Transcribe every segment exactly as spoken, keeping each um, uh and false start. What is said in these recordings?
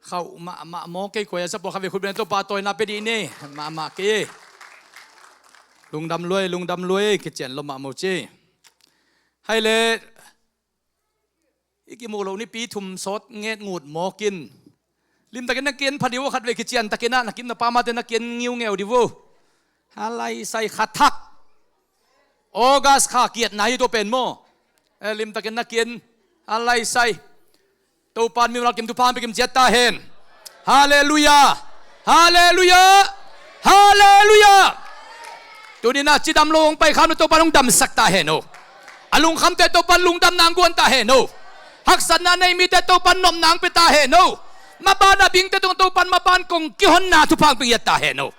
Khauh mahmah maw, kei koi a sa pawl khat vei khut beng, Topa tawina pia dih ni. Mahmah kei. Lungdam lua ei, lungdam lua ei, kician lua mahmah ci. Hai le, i kimuh loh nipi thum sawt nget ngut mawk in. Limtakin na kian pha dih uh, khat vei kician takin ah, na kim na pam a te na kian ngiungeu dih uh. Halai sai kha thak. August kha kiatna hi tua pen maw. Eh, limtakin na kian. Halai sai. Topa in mimal kim thupha hong pia kim ciat ta hen. Halleluiah. Halleluiah. Halleluiah. Tuni-in ah cidam lo hong pai kham lo Topa in hong damsak ta hen aw. A lungkhamte Topa in lungdamna hong guan ta hen aw. Haksatna nei mite Topa in nopna hong pia ta hen aw. Maban a bingte tung Topa in maban kong kihonna thupha hong pia ngiat ta hen aw.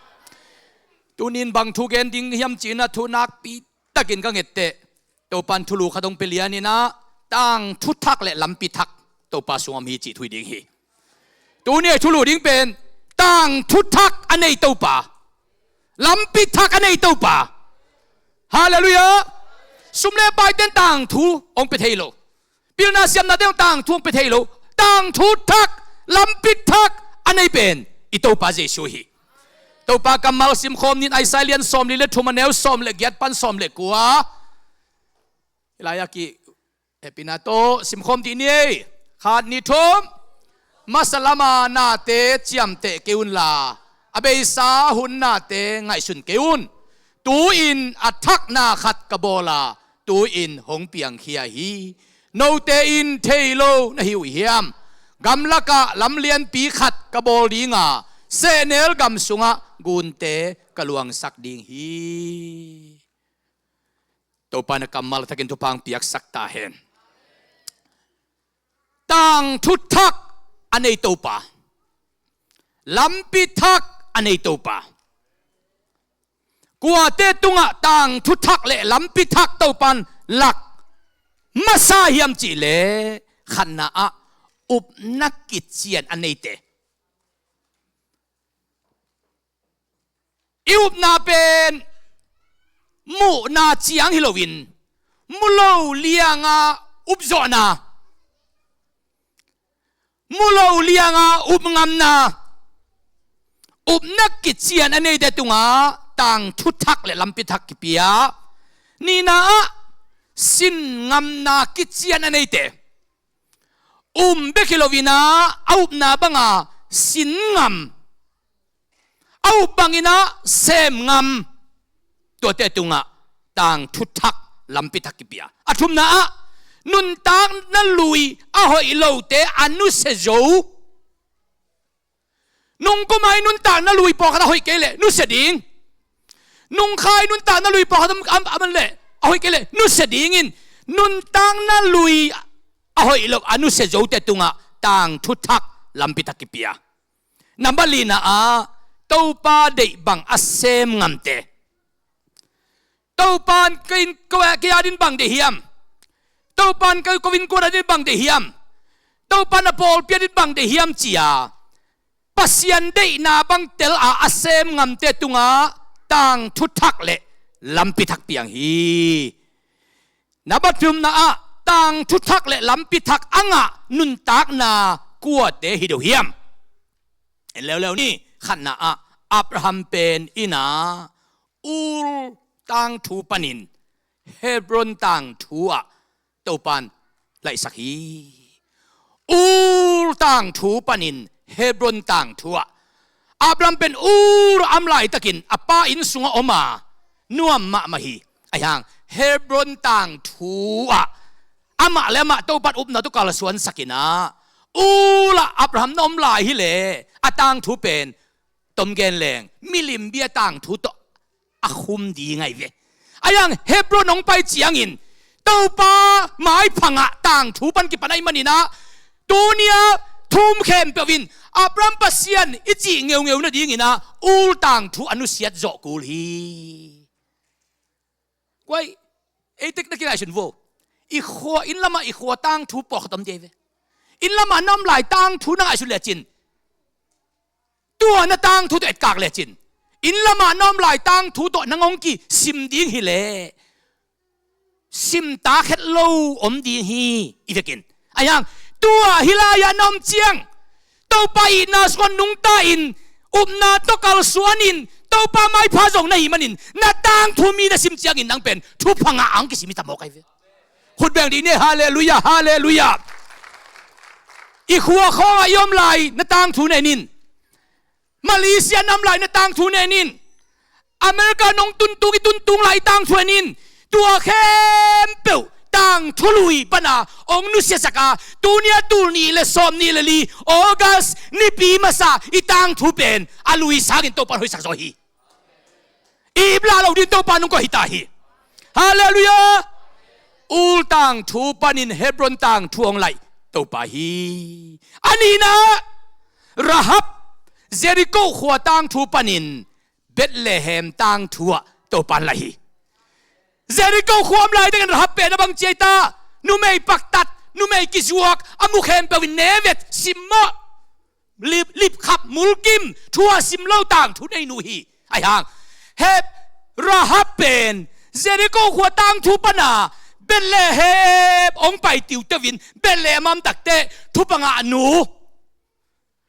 Tuni-in bang thu gen ding hiam ci-in ah thu nakpi takin ka nget teh, Topa in thulu khat hong pia lian in ah, tangthu thak le lampi thak Topa sung om hi cih thu hi ding hi. Tuni a thulu ding pen, tangthu thak a nei Topa, lampi thak a nei Topa. Halleluiah. Sum le paite in tangthu hong pia thei lo. Pilna siamnate hong tangthu hong pia thei lo. Tangthu thak, lampi thak a nei pen i Topa Jesu hi. Topa kammal simkhawm ni in, Isaiah lian sawmli le thum, a neu sawm le giat pan sawm le kua. Hih lai-ah kihepina tawh simkhawm dih ni ei. Khat, nih, thum. Masa lama nate ciamteh kei unla, a beisa hun nate ngaihsun kei un. Tu-in a thakna khat ka bawl a, tu-in hong piangkhia hi. Note in thei lo na hi uh hiam? Gamlakah lam lianpi khat ka bawl ding a, sehnel gam sungah gunte ka luangsak ding hi. Topa in a kammal a thakin thupha hong piaksak ta hen. Tangthu thak a nei Topa, lampi thak a nei Topa. Kuate tungah tangthu thak le lampi thak Topa in lak masa hiam cih leh, khatna ah upna kician a neite. I upna pen muhna ciang hi loin, mu lo lianga upzawhna, mu lo lianga upngamna, upna kician a neite tungah tangthu thak le lampi thak kipia. Nihna ah sinngamna kician a neite, um bek hi loin ah, a upna banga sin ngam, a up bangin ah sem ngam, tuate tungah tangthu thak, lampi thak kipia. A thumna ah, nuntakna lui a hoih lote a nusia zo. Nungkum a i nuntakna lui pawlkhat a hoih kei leh nusia ding. Nungkha a i nuntakna lui pawlkhat a, a, a man leh a hoih kei leh nusia dingin, nuntakna lui a hoih lo a nusia zote tungah tangthu thak, lampi thak kipia. Nambat lina ah, Topa deih bang a sem ngamte. Topa in ka inn ko, ka inn ah ding bang deih hiam? Topa in ka, ko inn ko ah ding bang deih hiam? Topa in a pawlpi ah ding bang deih hiam ci-a, Pasian deihna bang tel a a sem ngamte tungah tangthu thak le lampi thak piang hi. Nambat thumna ah, tangthu thak le lampi thak a ngah nuntakna kuate hi deuh hiam? En leuleu ni. Khatna ah, Abraham pen in ah Ur tangthu panin Hebron tangthu ah Topa in laihsak hi. Ur tangthu panin Hebron tangthu ah, Abraham pen Ur a om laitakin a pa inn sungah om a, nuam mahmah hi. Ahi hang Hebron tangthu ah amah le amah Topa in upna tawh kalsuansak in ah, Ur ah Abraham na om lai hileh a tangthu pen, tom gen leng, milim bia tangthu tawh a khum ding ahi ve. Ahi hang Hebron hong pai ciangin Topa maiphangah tangthu pan kipan ahih manin ah, tuni-a thu um khempeuh in Abraham Pasian i cih ngeungeu nadingin ah Ur tangthu a nusiat zawh kul hi. Kuai, ei tek na kingaihsun vo. I khua, inn lamah i khua tangthu pawlkhat om ding ahi ve. Inn lamah na om lai tangthu na ngaihsun lecin, tua na tangthu tawh etkak lecin, inn lamah na om lai tangthu tawh nang hong kisim ding hileh, simtak het lo om ding hi, i vekin. Ahi hang, tua hih lai-ah na om ciang, Topa itna sungah nungta in, upna tawh kalsuan in, Topa maipha zong na hih manin, na tangthu mi na sim ciangin nang pen thupha ngah a hong kisim hi ta mawk ahi ve. Khut beng dih ni, halleluiah, halleluiah. I khua khawngah i om lai na tangthu na en in. Malaysia na om lai na tangthu na en in. America nong tuntung i tuntung lai i tangthu en in. Tua khempeuh tangthu lui pana hong nusiasak a, tuni a tul nih le sawm nih le li August nipi masa i tangthu pen a lui sangin Topa in hoihsak zaw hi. I ip lah lo ding Topa nong koih hi ta hi. Halleluiah. Ur tangthu panin Hebron tangthu hong laih Topa hi. A nihna, Rahab, Jericho khua tangthu panin Bethlehem tangthu ah Topa in laih hi. Jericho khua om laitakin Rahab pen a bang ci a hi ta? Numei paktat, numei kizuak, a mu khempeuh in ne vet, simmawh, lip, lipkhap, mulkim, thu a sim lo tangthu nei nu hi. Ahi hang, Heb, Rahab pen Jericho khua tangthu pana Bethlehem hong pai tiuteu in, Bethlehem a om takteh thupha ngah nu,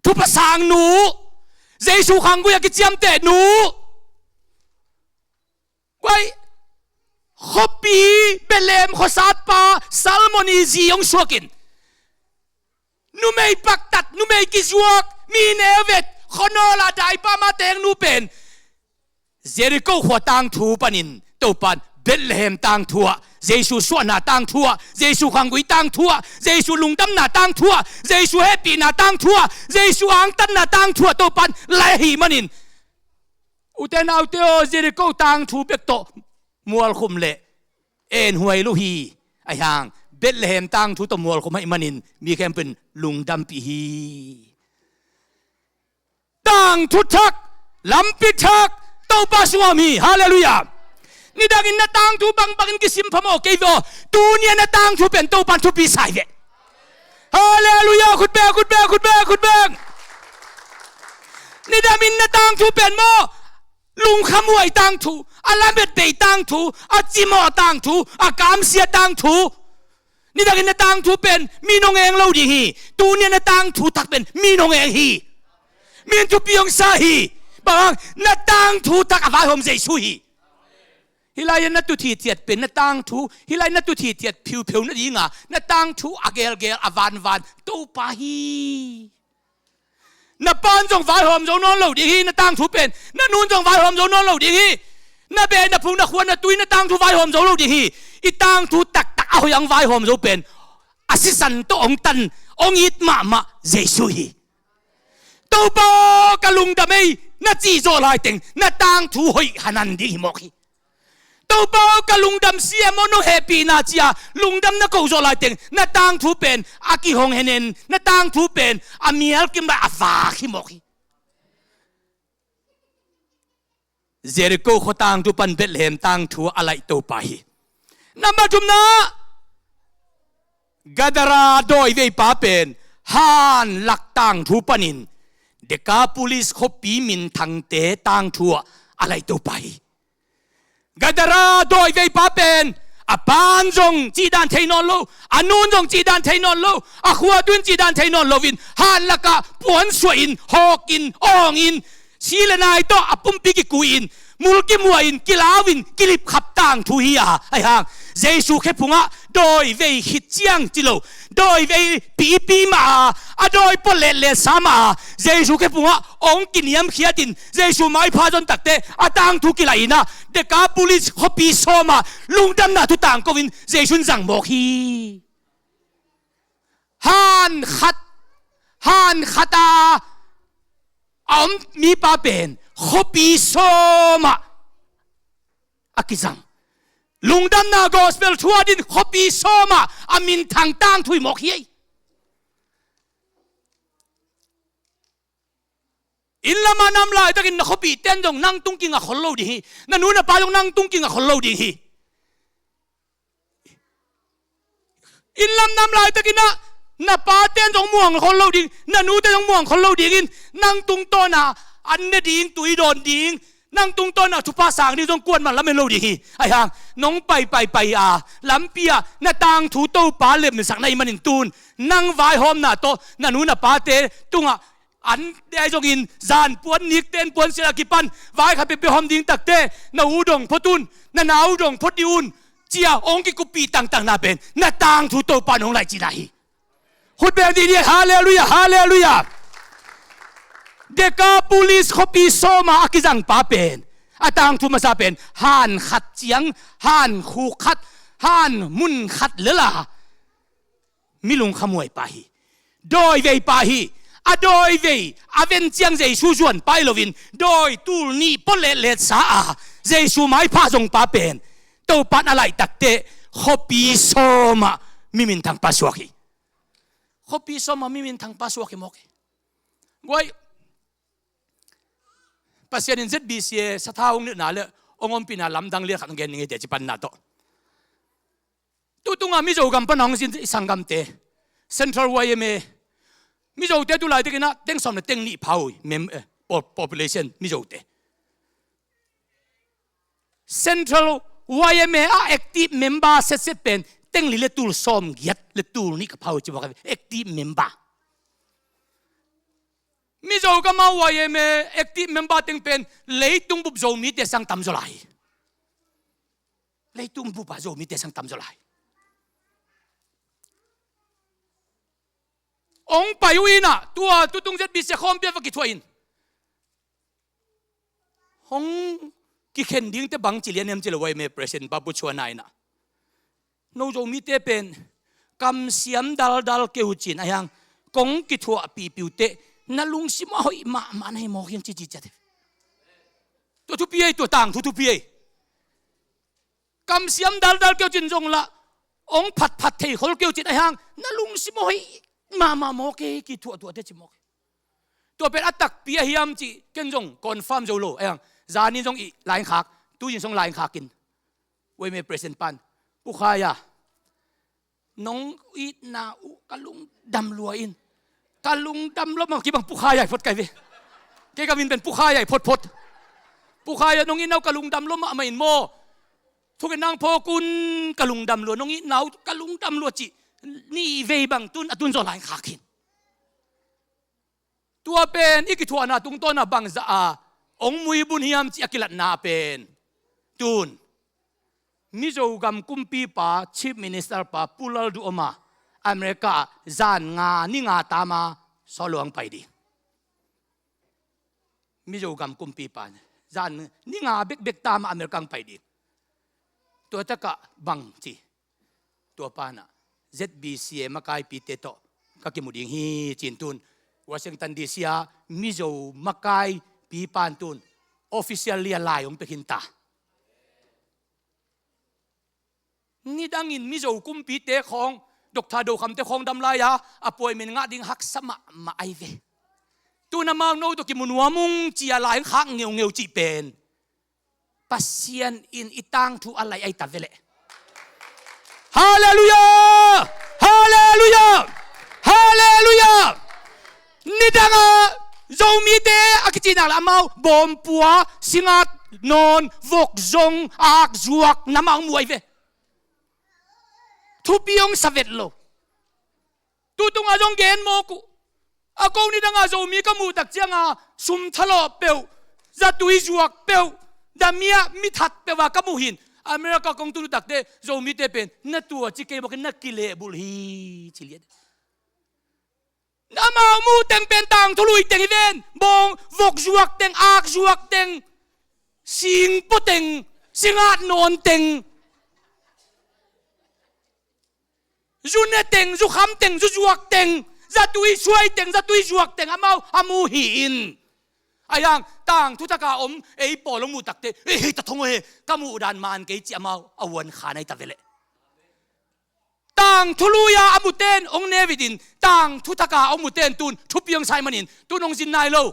thupha sang nu, Jesu khanggui a kiciamteh nu. Guai, khuapi Bethlehem khuasatpa Salmon i zi hong suak in, numei paktat, numei kizuak, mi ne vet, khuanawl ah daipa ma teng nu pen Jericho khua tangthu panin Topa in Bethlehem tangthu ah, Jesu suahna tangthu ah, Jesu khanggui tangthu ah, Jesu lungdamna tangthu ah, Jesu hehpihna tangthu ah, Jesu angtanna tangthu ah Topa in laih ahih manin, ute naute aw, Jericho tangthu bek tawh mualkhum leh enhuai lo hi. Ahi hang, Bethlehem tangthu tawh mualkhum ahih manin mi khempeuh in lungdampih hi. Tangthu thak, lampi thak Topa sungah om hi. Halleluiah. Nidangin na tangthu bangbangin kisim phamawh kei ve aw. Tuni a na tangthu pen Topa in thupi sa hi ve. Halleluiah. Khut beng, khut beng, khut beng, khut beng. Nidangin na tangthu pen maw, lungkhamhuai tangthu, a lametbei tangthu, a cimawh tangthu, a kamsia tangthu. Nidangin na tangthu pen mi nong eng lo ding hi. Tuni a na tangthu thak pen mi nong eng hi. Mi in thupi hong sa hi. Bang hang, na tangthu thak a vaihawm Jesu hi. Hih lai-ah na tut hithiat pen na tangthu, hih lai na tut hithiat phiupheu nadinga na tangthu a gelgel a vanvan Topa hi. Na pa'n zong vaihawm zo nawn lo ding hi, na tangthu pen. Na nu'n zong vaihawm zo nawn lo ding hi. Na beh, na phung, na khua, na tui, na tangthu vaihawm zo lo ding hi. I tangthu taktak a hoih a hong vaihawm zo pen a sisan tawh hong tan, hong it mahmah Jesu hi. Topa aw, ka lungdam ei, na cih zawh laiteng na tangthu hoih hanan ding hi mawk hi. Topa aw, ka lungdam si e maw, nong hehpihna ci-a lungdam na koh zawh laiteng na tangthu pen a kihong henen, na tangthu pen a mialkim lai a vak hi mawk hi. Jericho khua tangthu pan Bethlehem tangthu a laih Topa hi. Nambat thumna, Gadara dawiveipa pen hanlak tangthu panin Dekapolis khuapi minthangte tangthu ah a laih Topa hi. Gadara dawiveipa pen a pa'n zong cihdan thei nawn lo, a nu'n zong cihdan thei nawn lo, a khua tu'n cihdan thei nawn loin hanlakah puansuahin, hawkin, awngin, si le nai tawh a pumpi kikui-in, mulkimhuai-in, kilau-in, kilipkhap tangthu hi a, ahi hang Jesu khephungah dawivei khit ciang ci lo, dawivei pipi mah a, a dawi pua letletsa mah a, Jesu khephungah hong kiniamkhiatin Jesu maipha zon takteh a tangthu kilaih in ah, Dekapolis khuapi sawmah lungdamna thu tangko-in Jesu in zang mawk hi. Han khat, han khat a a om mipa pen khuapi sawmah a kizang. Lungdamna gospel thuatin khuapi sawmah a minthang tangthu hi mawk hi ei. Inn lamah na om laitakin na khuapihte in zong nang tung kingak khol lo ding hi. Na nu na pa zong nang tung kingak khol lo ding hi. Inn lam na om laitakin ah na pate in zong muang khol lo ding, na nute zong muang khol lo dingin, nang tungtawna an ne ding, tui dawn ding, Nang tungtawn ah thupha sang ding zong kuamah lamen lo ding hi. Ahi hang nong pai pai pai a lampi ah na tangthu Topa lemsak na hih manin tun nang vaihawmna tawh na nu na pate tungah an dei zongin zan puan nik ten puan sia a kipan vai khat peuhpeuh hawm ding takte na u dong phot un, na nau dong phot dih un, ci-a hong kikuppih tangtang na pen na tangthu Topa in hong laih cihna hi. Khut beng dih ni, halleluiah, halleluiah. Dekapolis khuapi sawm ah a kizang pa pen a tangthu masa pen han khat ciang, han khuk khat, han mun khat lel a mi lungkhamhuai pa hi. Dawivei pa hi. A dawivei a ven ciang Jesu zuan pa hi loin dawi tul nih pua letletsa a Jesu maipha zong pa pen Topa in a laih takteh khuapi sawm ah mi minthang pa suak hi. Khuapi sawm ah mi minthang pa suak hi mawk hi. Guai, Pasian in Z B C A sathau hong nilhna le hong ompihna lamdang lian khat hong gen ning ei teh, ci panna tawh. Tutunga Mizo gam pana hong zin i sanggamte, Central Y M A, Mizote tu laitakin ah teng sawm le teng nih pha uh hi, mem-, eh, po-, population Mizote. Central Y M A a active member setset pen teng li le tul sawm giat le tul nih ka pha uh hi ci mawk hi, active member. Mizo gam a Y M A active member teng pen leitung bup Zomite sang tam zaw lai hi. Leitung bup a Zomite sang tam zaw lai hi. Hong pai uh in ah, tua tutung Z B C A khawmpi a va kithuah in, hong kikhen dingte bang ci lian hiam cih leh Y M A president pa Pu Chuan ah in ah, no Zomite pen kamsiam daldal kei uh cin, ahi hang kong kithuahpihpih uh teh na lungsim a hoih mahmah na hi mawk hi hang, ci ci ciat hi. Tua thupi ei, tua tangthu thupi ei. Kamsiam daldal kei uh cin zong lah hong phatphat thei khol kei uh cin, ahi hang na lungsim a hoih mahmah mawk hi, kithuah tuah teh ci mawk hi. Tua pen a takpi a hiam cih ken zong confirm zo lo, ahi hang zanin zong i lai khak, tu-in zong lai khak in, Y M A president pan, Pu Khai a, nong itna uh ka lungdam lua in. Ka lungdam lua mah, kibang Pu Khai a hi phot kai ve. Kei ka min pen Pu Khai a hi photphot. Pu Khai a, nong itna uh ka lungdam lua mahmah in maw. Thungetna hong phawk un, ka lungdam lua, nong itna uh ka lungdam lua, cih nih vei bang tun a tun zaw lai khak hi. Tua pen i kithuahna tungtawn a bangzah a hong muibun hiam cih a kilatna pen, tun Mizo gam kumpipa, Chief Minister pa Pu Lalduhoma America ah zan nga, ni nga tam a sawt lo hong pai ding. Mizo gam kumpipa zan ni nga bekbek tam a America hong pai ding. Tua takah bang ci, tua pan ah Z B C A makaipite tawh ka kimu ding hi ci-in tun Washington D C a Mizo makaipipa in tun officially a lai hong pia khin ta. Nidangin Mizo kumpite khawng, Doctor Do Kham te khawng dam lai-a appointment ngah ding haksa mahmah ahi ve. Tun amau no tawh kimu nuam ung ci-a lai hong khak ngeungeu cih pen Pasian in i tangthu a laih ahi ta ve leh. Halleluiah! Halleluiah! Halleluiah! Nidang a Zomite a kici nak leh amau bawmpua, singat nawn, vok zong, ak zuak na amau mu ahi ve. Thupi hong sa vet lo. Tutung a zong gen mawk uh. A ko nidang a Zomi ka muh tak ciang a sum thalawh peuh, zatui zuak peuh, damiah mi that peuh a ka muh hi-in, America kong tun uh takteh Zomite pen na tua ci kei mawk in, na kilehbulh hi ci lian. Amau muh teng pen tangthu lui teng hi ven. Bawng, vok zuak teng, ak zuak teng, singpua teng, singat nawn teng, zu ne teng, zu kham teng, zu zuak teng, zatui suai teng, zatui zuak teng amau a mu hi-in, ahi hang tangthu thak a om ei pawl hong muh takteh, "Ei, hei ta thong aw he, ka muh dan man kei," ci amau a uan khan ahi ta ve leh. Tangthu lui-a a mute in hong ne vit in, tangthu thak a hong mute in tun thupi hong sa ahih manin tun hong zin nai lo.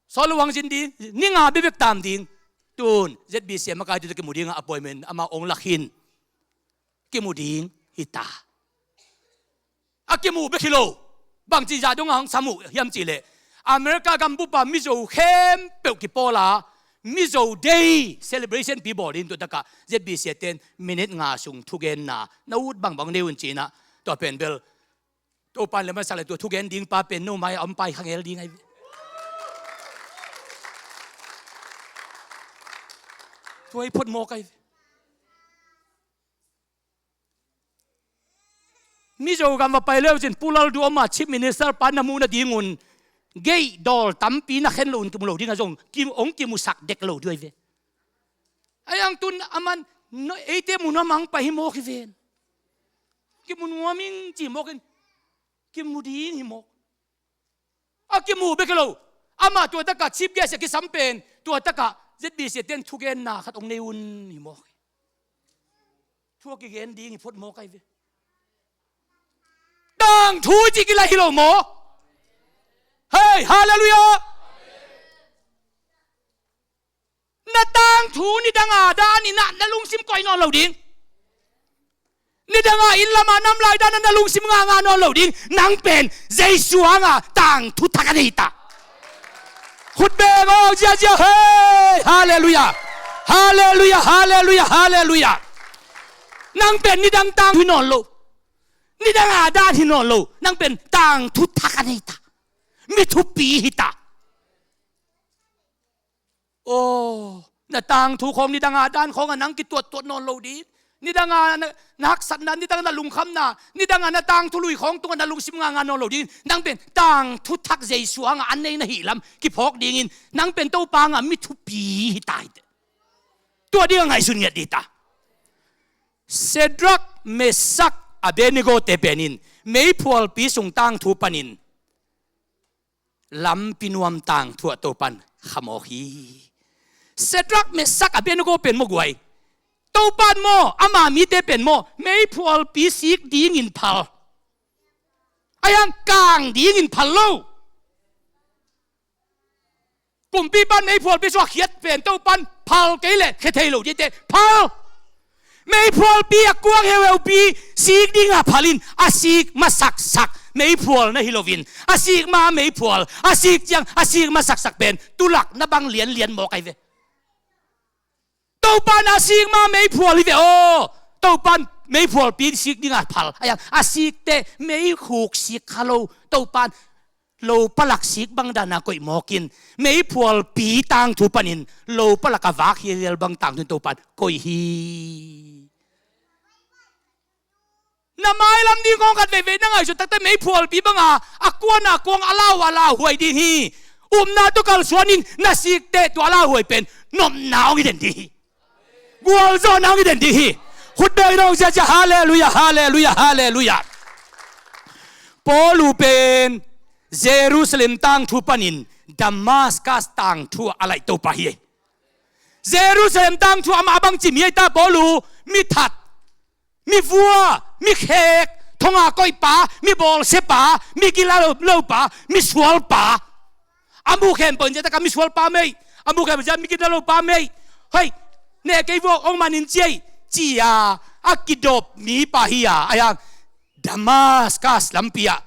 Sawt lo hong zin ding, ni nga bekbek tam ding. Tun Z B C a makaite tawh kimu ding a appointment amau hong lak hi-in, kimu ding hi ta. A kimuh bek hi lo. Bangci zah dong a hong sam uh hiam cih leh, America gambup a Mizo khempeuh kipawl a, Mizo Day celebration pi bawl in tua takah Z B C ten minute nga sung thugenna na ut bangbang nei un cinah, tua pen bel Topan le masak le tua thugen ding pa pen no mai a om pai khangel ding ai ve. Tua i phot mawk ai ve. Mizo gam va pai leu cin Pu Lalduhoma Chief Minister pa na muh nadingun gei dawl tampi na khen lo un kimu lo ding a zong kim, ong kimusak dek lo ding ai ve. Ai ang tun aman no, eite mu nuam ang pai hi mawk hi ven. Kimu nuam ing ci mawk in kimu ding hi mawk. A kimu bek hi lo. Amah tua takah chief guest a kisam pen tua takah Z B C ten thugenna khat ong nei un hi mawk. Thu a kigen ding hi phot mawk ai ve. Tangthu ci kilai hi lo maw? Hei, halleluiah. Na tangthu nidanga dan inah na lungsim koih nawn lo ding. Nidanga inn lama nam lai dan na lungsim nganga nawn lo ding. Nang pen Jesu hanga tangthu thak a nei ta. Khut beng aw ziazia hei. Halleluiah. Halleluiah, halleluiah, halleluiah. Nang pen nidang tangthu hi nawn lo. Nidanga dan hi nawn lo. Nang pen tangthu thak a nei ta. Mi thupi hi ta. Aw, na tangthu khawng nidanga dan khawngah nang kituattuat nawn lo ding. Nidanga na, na haksatna, nidanga na lungkhamna, nidanga na tangthu lui khawng tungah na lungsim nganga nawn lo ding. Nang pen tangthu thak Jesu hangah an nei na hih lam kiphawk dingin nang pen Topa hangah mi thupi hi ta hi teh. Tua dingah ngaihsun ngiat ding hi ta. Shadrach, Meshach, Abednego te penin meiphualpi sung tangthu panin lampi nuam tangthu ah Topan khamawk hi. Shadrach, Meshach, Abednego pen maw guai. Topan maw, ama mite pen maw, meiphualpi sik dingin phal. Ai ang kang dingin phal lo. Kumpipan meiphualpi suak khiat pen Topan phal kei leh khia thei lo dite phal. Meiphualpi a kuang heuheupi sik dinga phalin a sik masaksak meiphual na hi loin a sik ma meiphual a sik ciang a sik masaksak pen tulak na bang lianlian mawk ai ve. Topan a sik ma meiphual hi ve aw. Topan meiphualpi sik dinga phal. Ai ang a sikte meikhuk sik kha lo. Topan lo palak sik bang dana koih mawkin meiphualpi tangthu panin lo palak a vak hialial bang tangthu in Topan koih hi. Na mailam ding kong khat veivei na ngaihsut takte meiphualpi banga a kuana kuang a lau a lauhuai ding hi. Upna tawh kalsuanin na sikte tua a lauhuai pen nopna hong hi den ding hi. Gualzawhna hong hi den ding hi. Khut beng dong ziazia halleluiah, halleluiah, halleluiah. Paulu pen Jerusalem tangthu panin Damascus tangthu a laih Topa hi. Jerusalem tangthu amah a bang cim hi ai ta Paulu, mi that, mi vua, mi khek, thonga koihpa, mi bawlsiapa, mi gila lopa, mi sualpa. A mu khempeuh in zia taka mi sualpa mei. A mu khempeuh zia mi gila lopa mei. Hei, ne kei vuak ong manin ciai cia a kidop mipa hi a ai ang Damascus lampi ah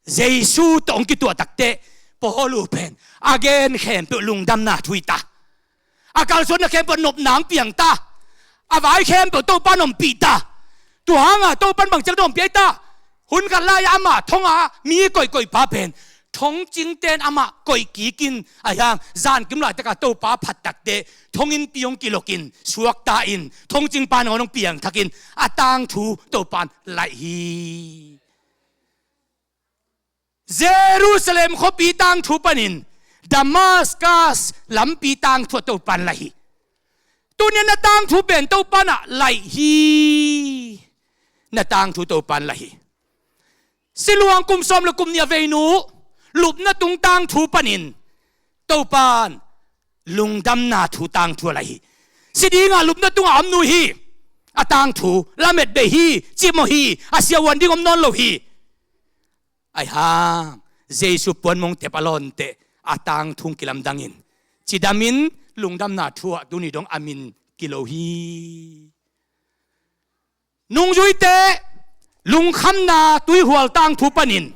Jesu tawh hong kituah takteh Paulu pen a gen khempeuh lungdamna thu hi ta. A kalsuanna khempeuh nopna hong piang ta. A vai khempeuh Topa in ompih ta. Tua hangah Topa in bangciang na ompih ai ta. Hun khat lai-ah amah thonga mi koihkoihpa pen thongcingte in amah koih kikin a hiang zankim laitakah Topa phat takteh thonginnpi hong kilokin suakta in thongcingpa nangawn hong piangthakin a tangthu Topa in laih hi. Jerusalem khuapi tangthu panin Damascus lampi tangthu ah Topan laih hi. Tuni-a na tangthu pen Topan ah laih hi. Na tangthu Topan laih hi. Siluang kum sawm le kum nih a veinu lupna tung tangthu panin Topan lungdamna thu tangthu a laih hi. Si dingah lupna tungah a om nu hi. A tangthu lamet bei hi. Cimawh hi. A siahuan ding om nawn lo hi. Ai hang Jesu puanmong tep a lawn teh a tangthu hong kilamdangin cidamin lungdamna thu ah tuni dong a min kilo hi. Nungzuite lungkhamna tuihual tangthu panin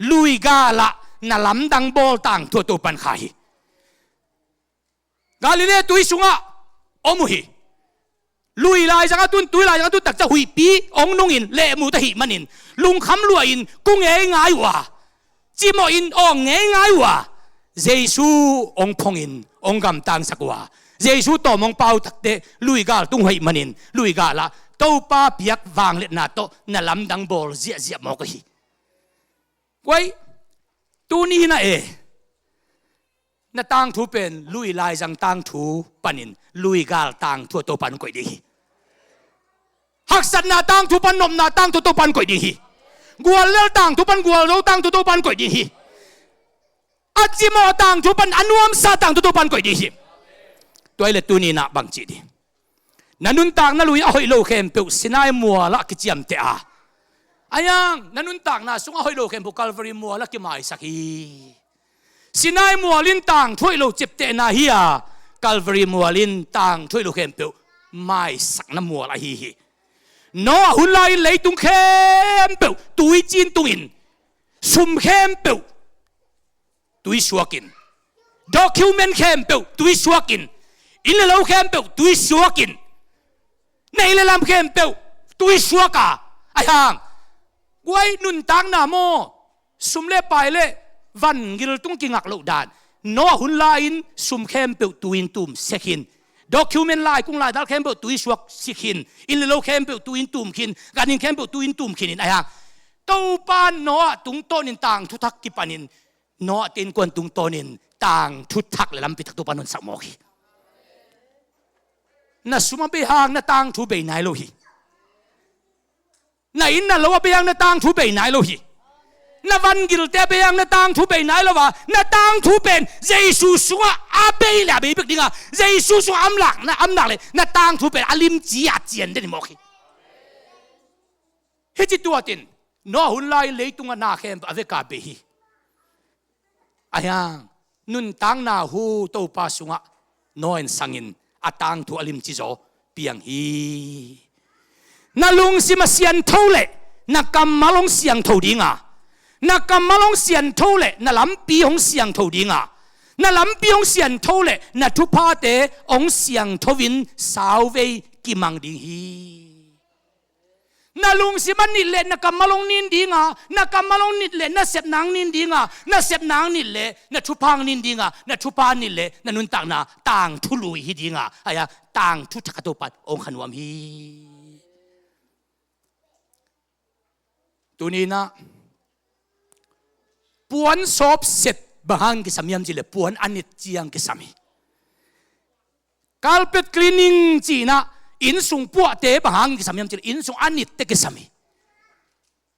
lui galah na lamdang bawl tangthu ah Topan kha hi. Galilee tui sungah om uh hi. Lui laizang a tun, tui laizang a tun takciang huihpi hong nungin lehmut ahih manin lungkham luahin kung ngeingai uh a, cimawhin awng ngeingai uh a, Jesu hong phongin hong gamtangsak uh a, Jesu tawm hong pau takteh luigal tung uh ahih manin luigal ah Topa piak vangliatna tawh na lamdang bawl ziahziah mawk uh hi. Kuai, tuni na e, na tangthu pen lui laizang tangthu panin luigal tangthu a Topa in koih ding hi. Haksatna tangthu pan nopna tangthu Topa in koih ding hi. Guallel tangthu pan gualzo tangthu Topa in koih ding hi. A cimawh tangthu pan a nuamsa tangthu Topa in koih ding hi. Tua ahih leh tuni na bang ci ding? Na nuntakna lui a hoih lo khempeuh Sinai mual ah kiciamteh a, ahi hang na nuntakna sung a hoih lo khempeuh Calvary mual ah kimaisak hi. Sinai mual in tangthu hoih lo ciaptehna hi a, Calvary mual in tangthu hoih lo khempeuh maisakna mual ahi hi. Noah hun lai-in leitung khempeuh tuiciin tungin, sum khempeuh tui suakin, document khempeuh tui suakin, inn le lo khempeuh tui suakin, neih le lam khempeuh tui suak a, ahi hang, kuai nuntakna maw, sum le pai le vangil tung kingak loh dan. Noah hun lai-in sum khempeuh tui-in tum sek khin, document, laikung laidal khempeuh tui suak sek khin, inn le lo khempeuh tui-in tum khin, ganhing khempeuh tui-in tum khin in, ahi hang, Topa Noah tungtawnin tangthu thak kipanin Noah te innkuan tungtawnin tangthu thak le lampi thak Topa in honsak mawk hi. Na sum a bei hang na tangthu bei nai lo hi. Na inn na lo a bei hang na tangthu bei nai lo hi. Na vangilte a bei hang na tangthu bei nai lo a, na tangthu pen Jesu sungah a bei le a bei bek ding a, Jesu sungah a om lak, na om lak le na tangthu pen a limci a cian den hi mawk hi. Hih ci tuatin Noah hun lai-in leitungah na khempeuh a vek a bei hi. Ahi hang, nuntakna hu Topa sungah Noah in sangin a tangthu a limci zaw piang hi. Na lungsim a siangtho leh na kammal hong siangtho ding a, na kammal hong siangtho leh na lampi hong siangtho ding a, na lampi hong siangtho leh na thuphate hong siangtho-in sauvei kimang ding hi. Na lungsim a nit leh na kammal hong nin ding a, na kammal hong nit leh na sepna hong nin ding a, na sepna hong nit leh na thupha hong nin ding a, na thupha nit leh na nuntakna tangthu lui hi ding a, ahi hang tangthu thak a Topa in hong kha nuam hi. Tuni na puan sawpset bang hang kisam hiam cih leh puan a nit ciang kisam hi. Carpet cleaning cih na, innsung puahte bang hang kisam hiam cih leh innsung a nitte kisam hi.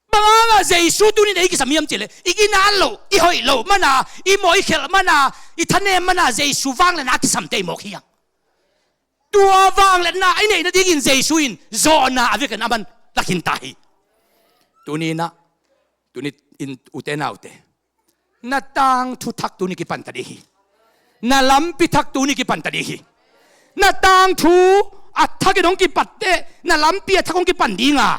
Bang hangah Jesu tuni na ei kisam hiam cih leh i ginat loh, i hoih loh man a, i mawh i khelh man a, i thanem man a Jesu vangliatna a kisamte i mawk hi hang. Tua vangliatna i neih nadingin Jesu in zawhna a vekin aman la khin ta hi. Tuni na, tuni in ute naute, na tangthu thak tuni kipan ta ding hi. Na lampi thak tuni kipan ta ding hi. Na tangthu a thakin hong kipat teh na lampi a thak hong kipan ding a,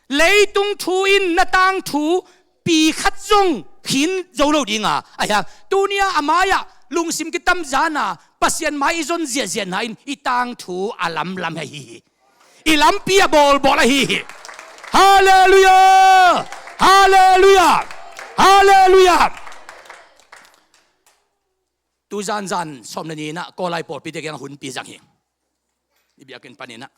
leitung thu in na tangthu pi khat zong khin zo lo ding a, ahi hang tuni a a mai-ah lungsim kitamzan a Pasian mai i zon ziahziahna in i tangthu a lamlam ahi hi. I lampi a bawlbawl ahi hi. Halleluiah! Halleluiah! Halleluiah! Tu zanzan sawm le ni-in ah Kawlai pawlpite kiangah hunpi zang hi. I biakinn panin ah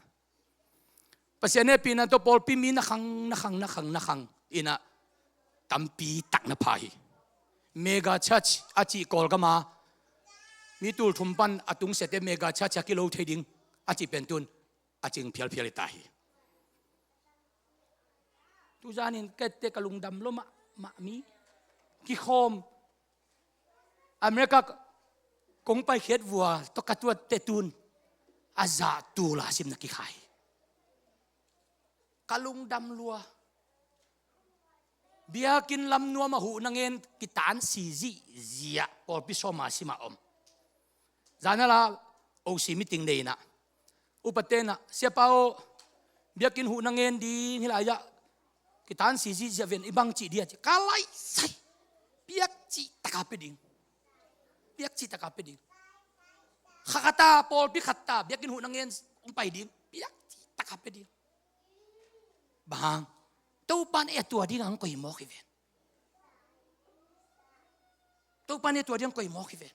Pasian hehpihna tawh pawlpi mi na khang, na khang, na khang, na khang in ah tampi tak na pha hi. Mega church a cih Kawlgam a mi tul thum pan a tungsiate mega church a kilo thei ding a cih pen tun a cing phialphial hi ta hi. Tu zanin kei te ka lungdam lua mahmah, mi kikhawm America kong paikhiat vua tawh ka tuat te tun a zah tul a sim na kikhai. Ka lungdam lua. Biakinn lam nuam a huh na ngen kitan si zihziah pawlpi sawm a sim a om. Zan a la O C meeting nei in ah upate in ah, "Siapa aw, biakinn huh na ngen ding hi lai-ah kitan si zihziah ven, i bang cih dia?" ci. Ka laisai. Piak cih taka pia ding. Piak cih taka pia ding. Kha khat a, pawlpi khat a, biakinn huh na ngen hong pai ding, piak cih tak a pia ding. Bang hang, Topa in ei a tua ding a hong koih mawk hi ven. Topa in ei a tua ding a hong koih mawk hi ven.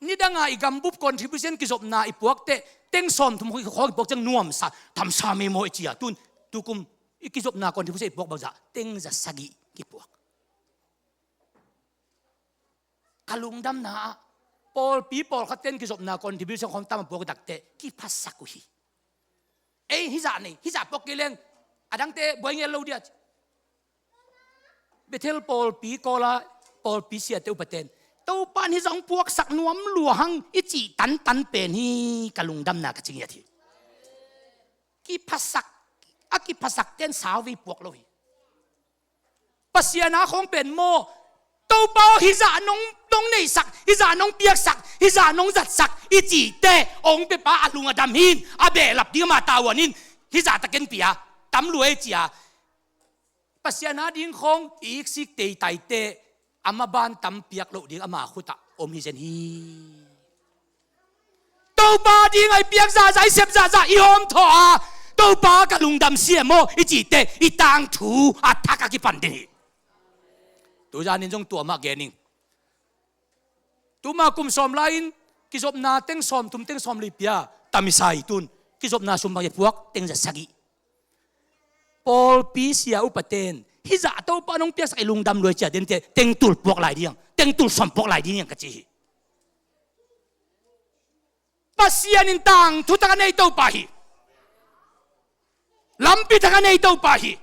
Nidang a i gambup contribution kizopna i puak teh, teng sawmthum khawng i puak ciang nuamsa, tamsa mei maw i ci a, tun, tukum i kizopna contribution i puak bangzah, teng za sagih kipuak. Ka lungdamna ah, pawlpi pawlkhat ten kizopna contribution khawng tam a puak i tak teh, kiphasak uh hi. Ei, hih zah nei, hih zah puak kei leng, a dangte buai ngel lo dia. Bethel pawlpi Kawl a, pawlpi siate upaten, Topa in hih zah hong puaksak nuam lua hang i cih tantan pen hi, ka lungdamna ka ci ngiat hi. Kiphasak, a kiphasak ten sau vei puak lo hi. Pasian a khawng pen maw, Topa aw, hih zah nong, nong neihsak, hih zah nong piaksak, hih zah nong zatsak i cih teh, hong piapa a lung a dam hi in, a behlap ding ama tavuan in, hih zah takin pia, tam lua ei ci a. Pasian a ding khawng i iksik teitai teh, ama bantam piak loh ding ama khut ah om hi zen hi. Topa ding a i piak zahzah, i sep zahzah, i hawm thawh a, Topa ka lungdam sia maw i cih teh, i tangthu a thak a kipan den hi. Tuzan in zong tua mah gen ing. Tuma kum sawm lai-in kizopna teng sawmthum, teng sawmli pia, tam i sa hi, tun kizopna sum bang i puak, teng za sagih. Pawlpi sia upaten, hih zah Topa in hong piaksak i lungdam lua ei ci a, den teh, teng tul puak lai ding, teng tul sawm puak lai ding ka ci hi. Pasian in tangthu thak a nei Topa hi. Lampi thak a nei Topa hi.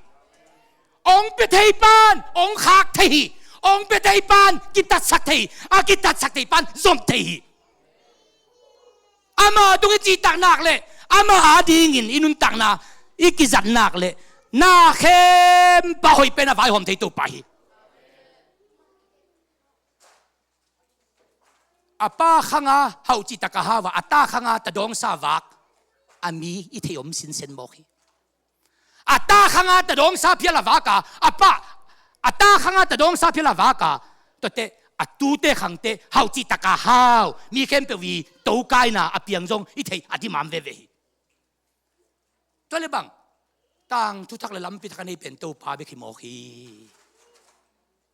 Hong pia thei pan hong khak thei hi. Hong pia thei pan kitatsak thei hi. A kitatsak thei pan zom thei hi. Ama tung i cihtak nak leh, ama a dingin i nuntakna i kizat nak leh, na khempeuh a hoih pen a vaihawm thei Topa hi. A pa khang a hauh cihtak a hau a, a ta khang a tadawngsa vak a mi i theih om sinsen mawk hi. A ta khang a tadawngsa phial a vak a, a pa, a ta khang a tadawngsa phial a vak a, tuate, a tute khangte hauh cihtak a hau, mi khempeuh i tokaina a piang zong i theih a dimam veve hi. Tua leh bang, tangthu thak leh lampi thak a nei pen Topa bek hi mawk hi.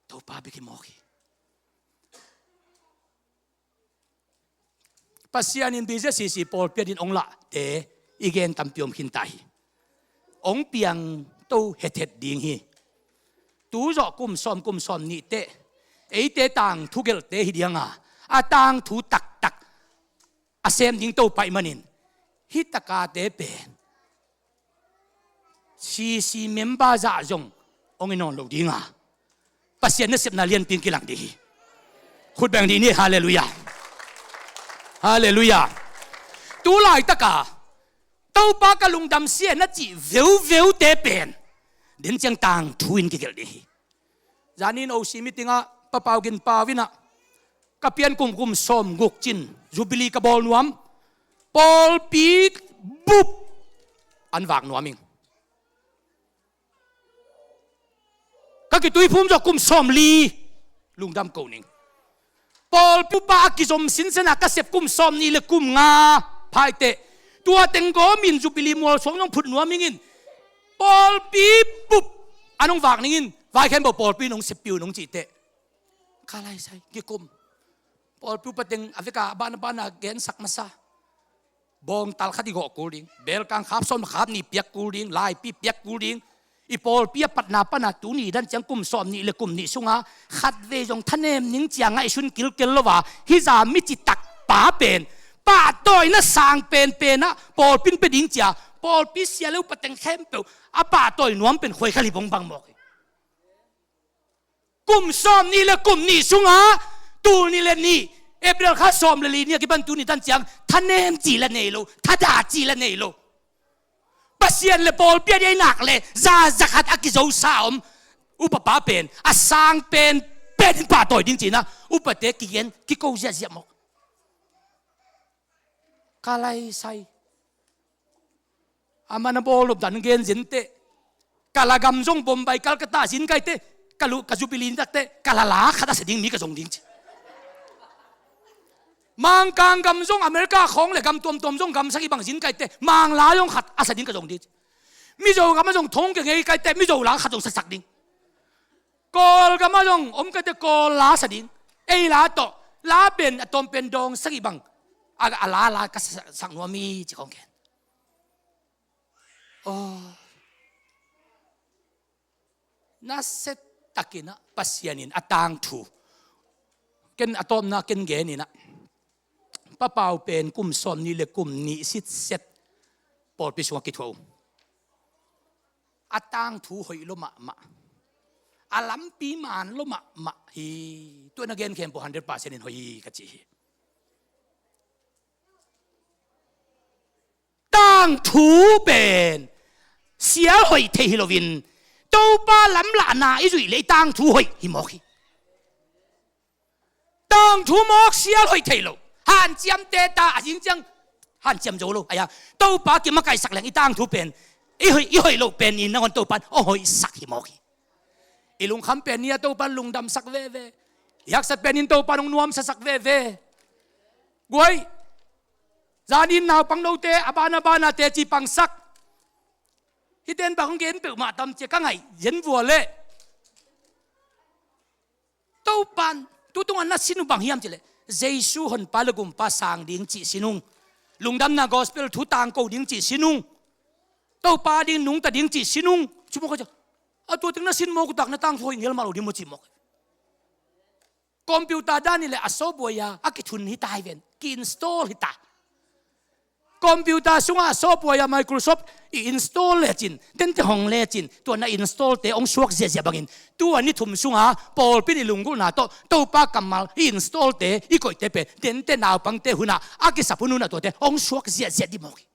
Topa bek hi mawk hi. Pasian in B Z C C pawlpi adingin hong lahte i gen tampi om khinta hi. Hong piangto hethet ding hi. Tu zawh kum sawm, kum sawmnih teh, eite tangthu gelhte hi ding a, a tangthu taktak a sem ding Topa ahih manin, hih takate pen C C member zah zong hong hi nawn lo ding a, Pasian nasepna lianpi in kilang ding hi. Khut beng dih ni, halleluiah. Halleluiah. Tu laitak a, Topa ka lungdam sia na cih veuveute pen, den ciang tangthu in kigelh ding hi. Zanin O C meeting ah, Pa Pau Gin Pau in ah, ka pian kum, kum sawmguk cin, Jubilee ka bawl nuam, pawlpi bup an vak nuam ing. Ka kituiphum zawh kum sawmli, lungdam ko ning. Pawlpi bup a kizom sinsen a ka sep kum sawmnih leh kum nga pha hi teh, tua teng gawmin Jubilee mualsuang zong phut nuam ing in, pawlpi bup an hong vak ning in, vai khempeuh pawlpi in hong seppih un hong cih teh, ka laisai, kikum. Pawlpi bup a teng a vek a, a ban a ban a gensak masa. Bawngtal khat i gawh kul ding, belkang khap sawm khap nih piak kul ding, laipi piak kul ding. I pawlpi a patna pan a tuni dan ciang kum sawmnih leh kum nih sung a khatvei zong thanem ning ci a ngaihsun kilkel lo a, hih zah mi citak pa pen, pahtawina sang penpen ah pawlpi in pia ding ci a, pawlpi sia leh upa teng khempeuh a pahtawi nuam pen khuai kha li bong bang mawk hi. Kum sawmnih leh kum nih sung a, tul nih leh nih, April kha sawm leh li ni a kipan tuni tan ciang, thanem cih lah nei lo, thadah cih lah nei lo. Pasian leh pawlpi a deih nak leh, za, za khat a kizosa om upa pa pen, a sang penpen in pahtawi ding ci-in ah, upate kigen, kiko ziahziah mawk. Ka laisai. Amah na bawl nop dan gen zen teh. Ka la gam zong Bombay, Calcutta zin kai teh. Ka lu, ka Jubilee ni tak teh, ka la la khat a sa ding mi ka zong ding ci. Mangkang gam zong America khawng le gam tuamtuam zong gam sagih bang zin kaite, Mangla zong khat a sa ding ka zong ding. Mizo gam a zong thong ka ngei kaite, Mizo la khat zong sasak ding. Kawlgam ah zong om kaite Kawl la sa ding. Ei la tawh la pen a tawm pen dawng sagih bang a, a la la ka sa, sak nuam hi ci khawng ken. Oh. Nasia takin ah Pasian in a tangthu, ken a tawpna ken gen in ah, Pa Pau pen kum sawmnih le kum nih sitset pawlpi sungah kithuah uh. A tangthu hoih lo mahmah. A lampi man lo mahmah hi. Tua na gen khempeuh hundred percent in hoih hi ka ci hi. Tangthu pen sial hoih thei hi loin, Topa lamlahna i zuih le i tangthu hoih hi mawk hi. Tangthu mawk sial hoih thei lo. Hanciamte ta a zing ciang hanciam zo lo. Aia, Topa kimakaihsak leng i tangthu pen i hoih, i hoih loh pen in nangawn Topa in hong hoihsak hi mawk hi. I lungkham pen ni a Topa in lungdamsak veve. I haksat pen in Topa in hong nuamsasak veve. Guai, zanin naupang note a bana bana teci pangsak. Hiten bang hong gen peuhmah tam cia ka ngaih zen vua leh. Topan tu tungah na sin uh bang hiam cileh, Jesu honpa le gumpa sang ding cih sin ung. Lungdamna gospel thu tangko ding cih sin ung. Topa ding nungta ding cih sin ung. Ci mawk a cia, a tua teng na sin mawk uh tak na tangthu hoih ngelmah lo ding maw ci mawk. Computer dan ih le a software a kithun hi ta hi ven, ki-install hi ta. Computer sungah a software a Microsoft i install lecin, tente hong lecin, tua na install te hong suak ziahziah bangin, tua ni thum sunga pawlpi in i lunggulhna tawh Topa kammal i install te, i koihte pen tente naupangte hunah a kisap hunhunah tuate hong suak ziahziah dih mawk hi.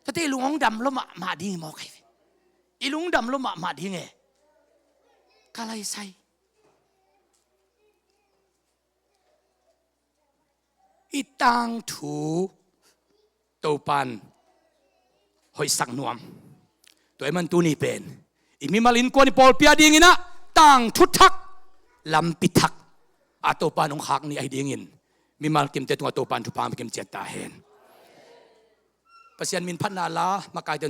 Tuate i lung hong dam lo mahmah ding hi mawk hi. I lung dam lo mahmah ding e. Ka laisai. I tangthu Topan hoihsak nuam. Tua ahih man tuni pen i mimal innkuan i pawlpi a dinginah tangthu thak, lampi thak a Topan hong khak ni ahi dingin mimal kimte tungah Topan thupha hong pia kim ciat ta hen. Pasian min phatna la makaite